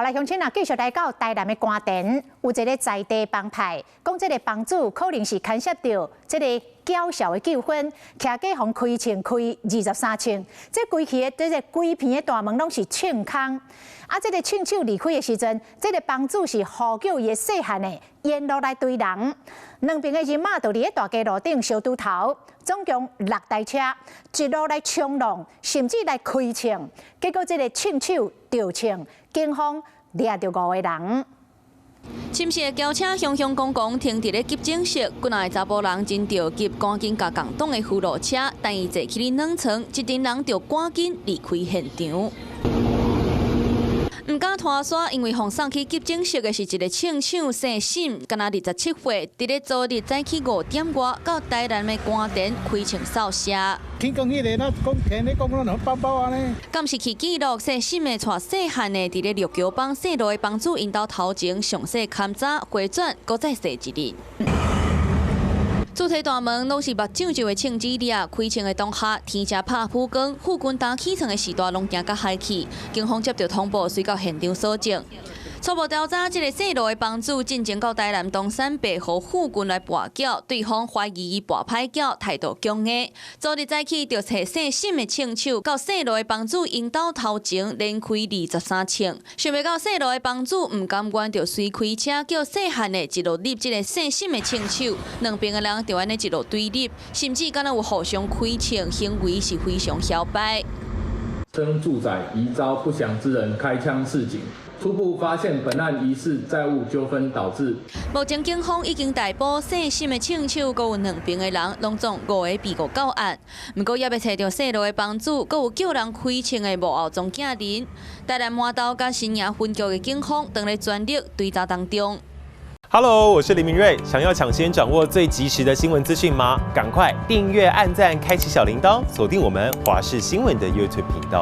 來鄉親啊，繼續來到台南的官田，有一个在地幫派，講這个幫主可能是牽涉著這个繳數的糾紛，徛家予開槍開23槍，這規氣的這个規片的大門攏是槍空。啊，這个槍手離開的時陣，這个幫主是呼叫伊的細漢的沿路來追人，兩邊的人馬就佇咧大街路頂相拄頭，總共六台車一路來衝撞，甚至來開槍，結果這个槍手著槍，警方掠著五个人。深色的轎車雄雄公公停佇咧急診室，幾若个查埔人真著急，趕緊共共黨的輔路車，等伊坐起咧暖床，一陣人就趕緊離開現場。毋敢拖煞，因為予送去急診室的是一个槍手，姓沈，敢若27歲，佇咧昨日早起5點外，到台南的官田開槍掃射。聽講彼个，咱講聽咧講，咱兩包包按呢。監視器記錄，姓沈的帶細漢的，佇咧陸橋幫姓盧的幫主𪜶兜頭前詳細勘查回轉，閣再射一日。主體大門攏是目睭就的槍支掠，開槍的當下，天正拍普光，附近呾起床的時段攏驚甲嗨去。警方接著通報，隨到現場搜證。初步調查，這个姓盧的幫主進前到台南東山白河附近來跋筊，對方懷疑伊跋歹筊，態度強硬。昨日早起就揣姓沈的槍手到姓盧的幫主𪜶兜頭前連開23槍，想袂到姓盧的幫主毋甘願，就隨開車叫細漢的一路入這个姓沈的槍手，兩邊的人就按呢一路對立，甚至敢若有互相開槍，行為是非常囂擺。稱住宅疑遭不詳之人開槍示警。初步發現本案疑似債務糾紛導致。目前警方已經逮捕姓沈的槍手，閣有兩邊的人，攏總五个被告到案。毋過猶未揣著姓盧的幫主，閣有叫人開槍的幕後莊敬人。台南麻豆佮新營分局的警方正咧全力追查當中。 Hello，我是林明瑞。想要搶先掌握最及時的新聞資訊嗎？趕快訂閱、按讚、開啟小鈴鐺，鎖定我們華視新聞的 YouTube 頻道。